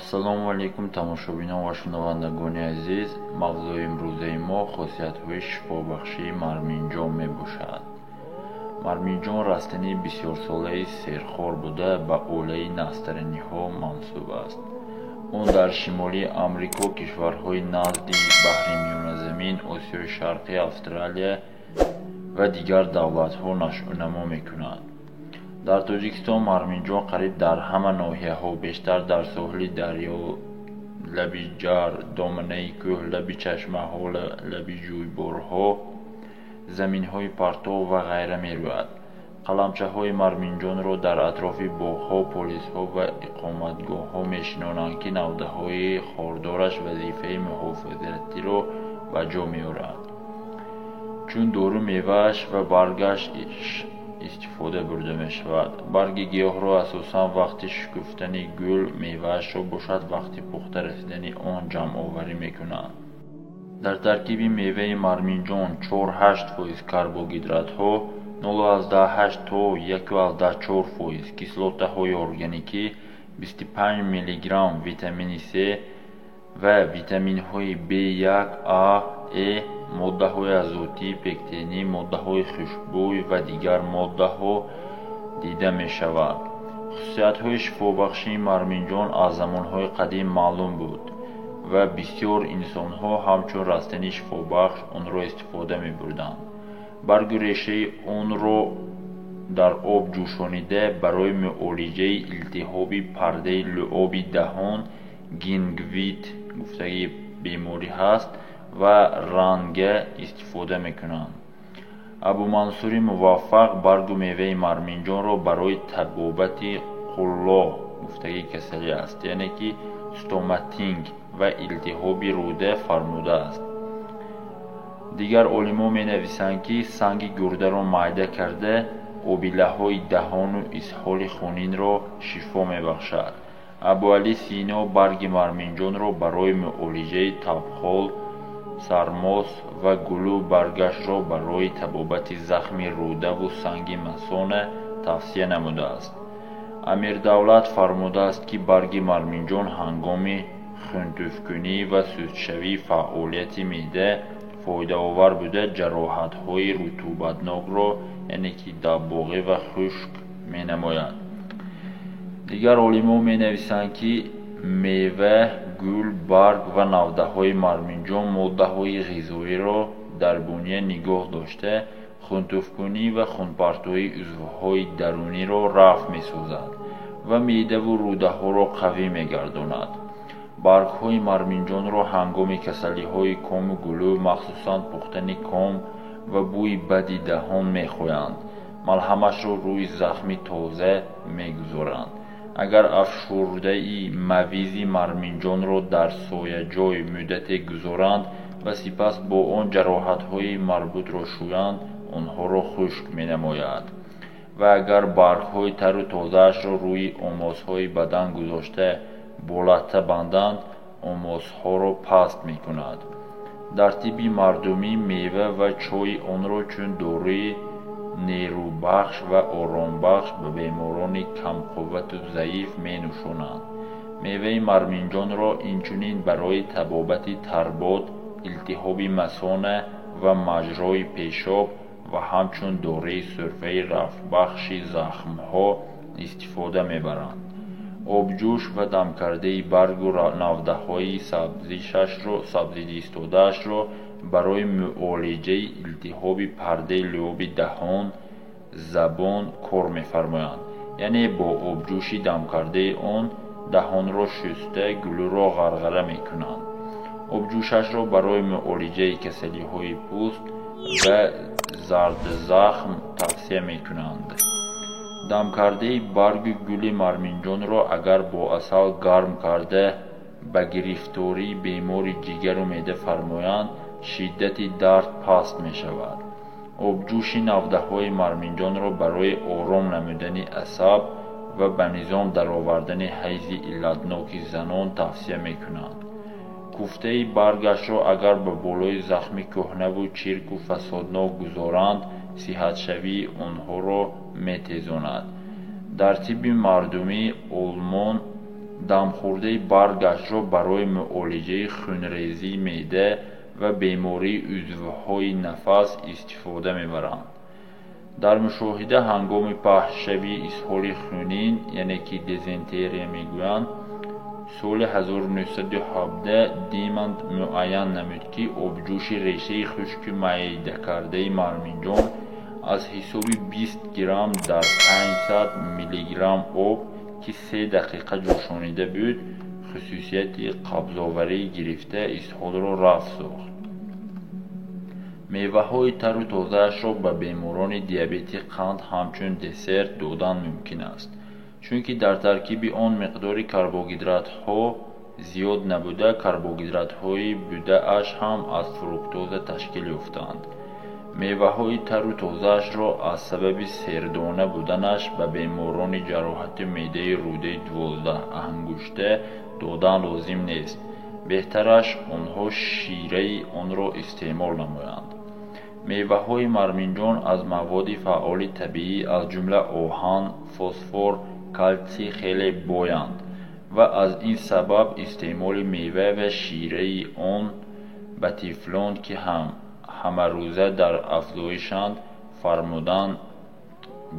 Ассалому алайкум, тамошобинон ва шунавандагони азиз. Мавзӯи имрӯзаи мо хосиятҳои шифобахшии марминҷон мебошад. Марминҷон растании бисёрсолаи серхор буда, ба оилаи настараниҳо мансуб аст. Он дар Шимолии Амрико, кишварҳои назди Баҳри Миёназамин, Осиёи Шарқӣ, Австралия ва дигар давлатҳо нашъунамо мекунад. Дар Тоҷикистон марминҷон қариб дар ҳама ноҳияҳо, бештар дар соҳили дарё, лаби ҷар, доманаи кӯҳ, лаби чашмаҳо, лаби ҷӯйборҳо, заминҳои партов ва ғайра мерӯяд. Қаламчаҳои марминҷонро дар атрофи боғҳо, полизҳо ва иқоматгоҳҳо мешинонанд, ки навдаҳои хордораш вазифаи муҳофизатиро ба ҷо меорад. Чун дору мевааш ва баргаш истифода бурда мешавад. Барги гиёҳро асосан вақти шукуфтани гул, меваашро бошад вақти пухта расидани он ҷамъоварӣ мекунанд. Дар таркиби меваи марминҷон 4,8% карбогидратҳо, 0,8 то 1,4% кислотаҳои органикӣ, 25 мг витамини С ва витаминҳои В1, А, Е, моддаҳои азотӣ, пектинӣ, моддаҳои хушбӯй ва дигар моддаҳо дида мешавад. Хусусиятҳои шифобахшии марминҷон аз замонҳои қадим маълум буд ва бисёр инсонҳо ҳамчун растании шифобахш онро истифода мебурданд. Баргу решаи онро дар об ҷӯшонида барои муолиҷаи илтиҳоби пардаи луоби даҳон, гингивит гуфтаги беморӣ ҳаст, ва ранга истифода мекунанд. Абумансури Муваффақ баргу меваи марминҷонро барои табобати қуллоқ гуфтаги касалӣ аст, яъне ки стоматинг ва илтиҳоби рӯда фармудааст. Дигар олимон менависанд, ки санги гурдаро майда карда обилаҳои даҳону изҳоли хунинро шифо мебахшад. Абуалӣ Сино барги марминҷонро барои муолиҷаи табхол, сармос ва гулу баргашро барои табобати захми рӯдаву санги масона тавсия намудааст. Амирдавлат фармудааст, ки барги марминҷон ҳангоми хунтуфкунӣ ва сустшавии фаъолияти меъда фоидаовар буда, ҷароҳатҳои рутубатнокро, яъне ки даббоғӣ ва хушк менамояд. Дигар олимон менависанд, ки мева, гул, барг ва навдаҳои марминҷон моддаҳои ғизоиро дар буния нигоҳ дошта, хунтуфкунӣ ва хунпартоии узвҳои даруниро рафъ месозад ва меъдаву рӯдаҳоро қавӣ мегардонад. Баргҳои марминҷонро ҳангоми касалиҳои кому гулӯ, махсусан пухтани ком ва бӯи бади даҳон мехӯянд. Малҳамашро рӯи захми тоза мегузоранд. Агар афшурдаи мавизи марминҷонро дар сояҷой муддате гузоранд ва сипас бо он ҷароҳатҳои марбутро шӯянд, онҳоро хушк менамояд. Ва агар баргҳои тару тозаашро рӯи омосҳои бадан гузошта болатта банданд, омосҳоро паст мекунад. Дар тибби мардумӣ мева ва чойи онро чун доруи нерӯбахш ва оромбахш ба беморони камқуввату заиф менӯшонанд. Меваи марминҷонро инчунин барои табобати тарбод, илтиҳоби масона ва маҷрои пешоб ва ҳамчун доруи сурфаи рафъбахши захмҳо истифода мебаранд. Обҷӯш ва дамкардаи баргу навдаҳои сабзидистодаашро барои муолиҷаи илтиҳоби пардаи луоби даҳон, забон кор мефармоянд. Яъне бо обҷӯши дамкардаи он даҳонро шуста, гулӯро ғарғара мекунанд. Обҷӯшашро барои муолиҷаи касалиҳои пӯст ва зардзахм тавсия мекунанд. Дамкардаи баргу гули марминҷонро агар бо асал гарм карда ба гирифтории бемори ҷигару меъда фармоянд, шиддати дард паст мешавад. Обҷӯши навдаҳои марминҷонро барои ором намудани асаб ва ба низом даровардани ҳайзи иллатноки занон тавсия мекунанд. Куфтаи баргашро агар ба болои захми кӯҳнаву чирку фасоднок гузоранд, сиҳатшавии онҳоро метезонад. Дар тибби мардумӣ олмон Дамхӯрдаи баргашро барои муолиҷаи хунрезии меъда ва бемории узвҳои нафас истифода мебаранд. Дар мушоҳида ҳангоми паҳншавии исҳоли хунин, яъне ки дизентерия мегӯянд, соли 1917 Диманд муайян намуд, ки обҷӯши решаи хушки майдакардаи марминҷон аз ҳисоби 20 грамм дар 500 миллиграмм об, ки 3 дақиқа ҷӯшонида буд, хусусияти қабзоварӣ гирифта исҳолро рафъ сохт. Меваҳои тару тозаашро ба беморони диабети қанд ҳамчун десерт додан мумкин аст, чунки дар таркиби он миқдори карбогидратҳо зиёд набуда, карбогидратҳои будааш ҳам аз фруктоза ташкил ёфтаанд. Меваҳои тару тозаашро аз сабаби сердона буданаш ба беморони ҷароҳати меъдаи рӯдаи 12-ангушта додан лозим нест. Беҳтараш онҳо шираи онро истеъмол намоянд. Меваҳои марминҷон аз маводи фаъоли табиӣ, аз ҷумла оҳан, фосфор, калтсий хеле боянд ва аз ин сабаб истеъмоли мева ва шираи он ба тифлон, ки ҳамарӯза дар афзоишанд, фармудан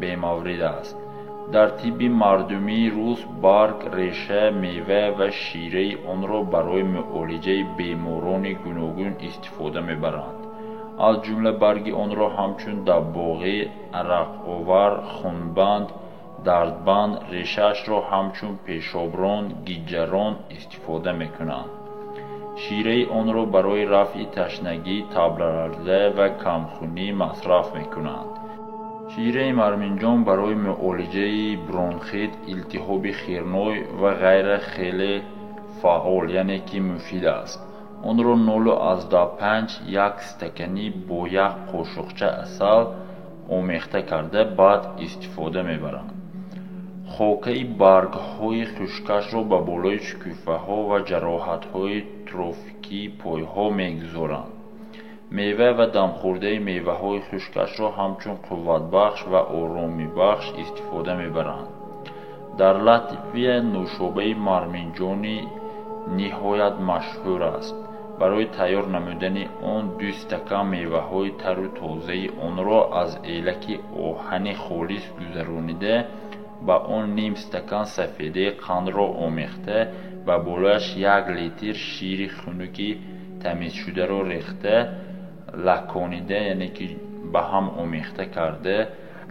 бемаврид аст. Дар тибби мардумии рус барг, реша, мева ва шираи онро барои муолиҷаи беморони гуногун истифода мебаранд. Аз ҷумла барги онро ҳамчун даббоғӣ, арақовар, хунбанд, дардбанд, решаашро ҳамчун пешоброн, гиҷҷарон истифода мекунанд. Шираи онро барои рафъи ташнагӣ, табларза ва камхунӣ масраф мекунанд. Шираи марминҷон барои муолиҷаи бронхит, илтиҳоби хирной ва ғайра хеле фаъол, яъне ки муфид аст. Онро 0,5 як стаканӣ бо як қошуқча асал омехта карда баъд истифода мебаранд. Хокаи баргҳои хушкашро ба болои шукуфаҳо ва ҷароҳатҳои трофикии пойҳо мегузоранд. Мева ва дамхӯрдаи меваҳои хушкашро ҳамчун қувватбахш ва оромибахш истифода мебаранд. Дар Латвия нӯшобаи марминҷонӣ ниҳоят машҳур аст. Барои тайёр намудани он 2 стакан меваҳои тару тозаи онро аз элаки оҳани холис гузаронида, ба он ним стакан сафедаи қандро омехта, ба болояш 1 литр шири хунуки тамизшударо рехта, лаконида, яъне ки ба ҳам омехта карда,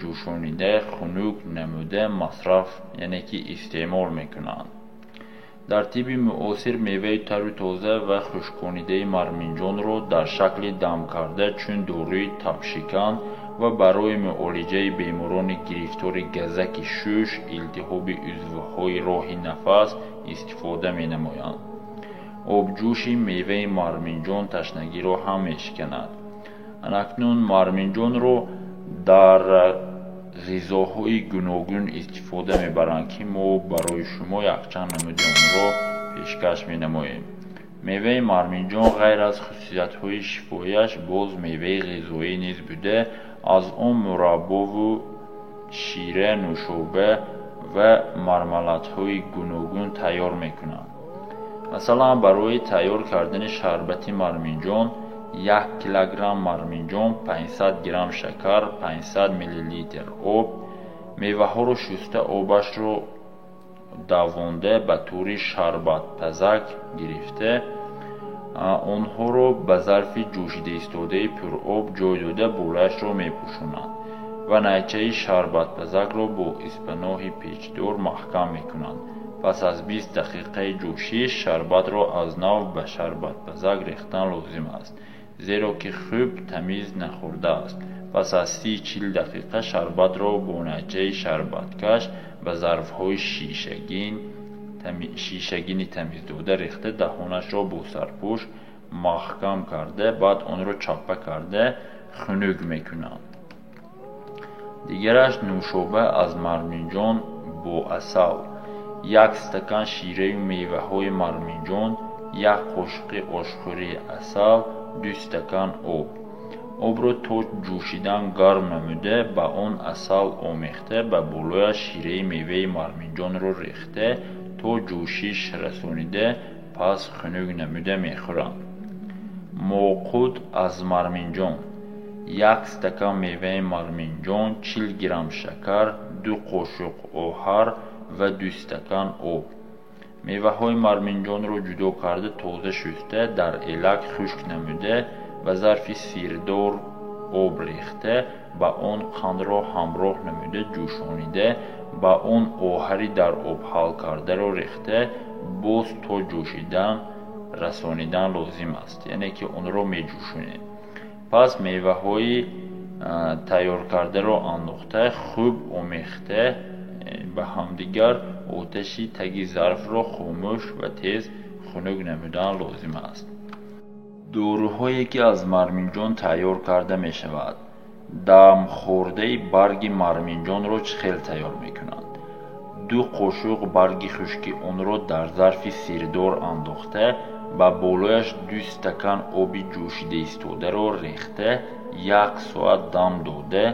ҷӯшонида, хунук намуда масраф, яъне ки истеъмол мекунанд. Дар тибби муосир меваи тару тоза ва хушконидаи марминҷонро дар шакли дамкарда чун доруи табшикан ва барои муолиҷаи беморони гирифтори газаки шуш, илтиҳоби узвҳои роҳи нафас истифода менамоянд. Обҷӯши меваи марминҷон ташнагиро ҳам мешиканад. Анакнун марминҷонро дар ғизоҳои гуногун истифода мебаранд, ки мо барои шумо якчанд намуди онро пешкаш менамоем. Меваи марминҷон ғайр аз хусусиятҳои шифояш боз меваи ғизоӣ низ буда, аз он мураббову шира, нӯшоба ва мармаладҳои гуногун тайёр мекунанд. Масалан, барои тайёр кардани шарбати марминҷон 1 килограмм марминҷон, 500 грамм шакар, 500 миллилитр об, меваҳоро шуста обашро давонда ба тури шарбатпазак гирифта, онҳоро ба зарфи ҷӯшида истодаи пуроб ҷой дода болояшро мепӯшонанд ва найчаи шарбатпазакро бо испаноҳи печдор маҳкам мекунанд. Пас аз 20 дақиқаи ҷӯшиш шарбатро аз нав ба шарбатпазак рехтан лозим аст, зеро ки хуб тамиз нахӯрдааст. Пас аз 30-40 дақиқа шарбатро бо найчаи шарбаткаш ба зарфҳои шишагини тамиздода рехта, даҳонашро бо сарпӯш маҳкам карда, баъд онро чаппа карда хунук мекунанд. Дигараш нӯшоба аз марминҷон бо асал. 1 стакан шираи меваҳои марминҷон, 1 қошуқи ошхӯрии асал, 2 стакан об. Обро то ҷӯшидан гарм намуда, ба он асал омехта, ба болояш шираи меваи марминҷонро рехта, то то ҷӯшиш расонида, пас хунук намуда мехӯранд. Моқуд аз марминҷон: 1 стакан меваи марминҷон, 40 грамм шакар, 2 қошуқ оҳар ва 2 стакан об. Меваҳои марминҷонро ҷудо карда, тоза шуста, дар элак хушк намуда, ба зарфи сирдор об рехта, ба он қандро ҳамроҳ намуда ҷӯшонида, ба он оҳари дар об ҳал кардаро рехта, боз то ҷӯшидан расонидан лозим аст, яъне ки онро меҷӯшонем. Пас меваҳои тайёркардаро андохта, хуб омехта ба ҳамдигар, оташи таги зарфро хомӯш ва тез хунук намудан лозим аст. Доруҳое ки аз марминҷон тайёр карда мешавад. Дамхӯрдаи барги марминҷонро чӣ хел тайёр мекунанд? 2 қошуқ барги хушки онро дар зарфи сирдор андохта, ба болояш 2 стакан оби ҷӯшида истодаро рехта, 1 соат дам дода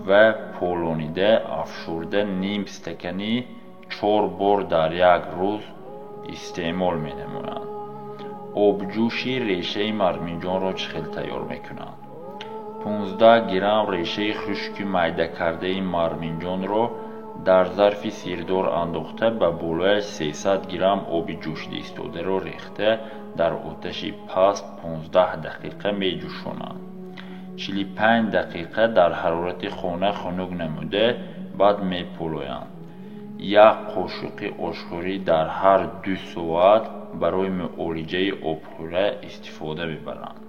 ва полонида афшурда ним стакани 4 бор дар як рӯз истеъмол менамоянд. Обҷӯши решаи марминҷонро чӣ хел тайёр мекунанд? 15 грамм решаи хушки майдакардаи марминҷонро дар зарфи сирдор андохта, ба болояш 300 грамм оби ҷӯшида истодаро рехта, дар оташи паст 15 дақиқа меҷӯшонанд. 45 дақиқа дар ҳарорати хона хунук намуда, баъд меполоянд. 1 қошуқи ошхӯрӣ дар ҳар 2 соат барои муолиҷаи обхӯра истифода мебаранд.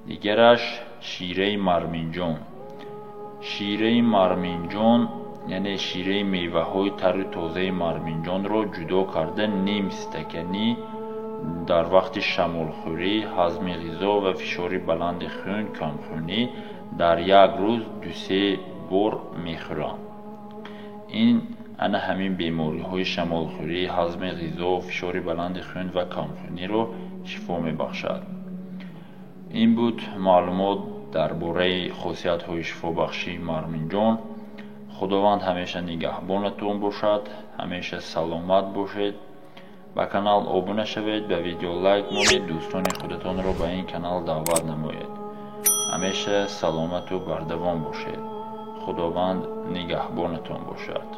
Дигараш шираи марминҷон. Шираи марминҷон, яъне шираи меваҳои тару тозаи марминҷонро ҷудо карда, ним стаканӣ дар вақти шамолхӯрӣ, ҳазми ғизо ва фишори баланди хун, камхунӣ дар як рӯз 2-3 бор мехӯранд. Ин ана ҳамин бемориҳои шамолхӯрӣ, ҳазми ғизо, фишори баланди хун ва камхуниро шифо мебахшад. Ин буд маълумот дар бораи хосиятҳои шифобахшии марминҷон. Худованд ҳамеша нигаҳбонатон бошад, ҳамеша саломат бошед. Ба канал обуна шавед, ба видео лайк монед, дӯстони худатонро ба ин канал даъват намоед. Ҳамеша саломату бардавом бошед. Худованд нигаҳбонатон бошад.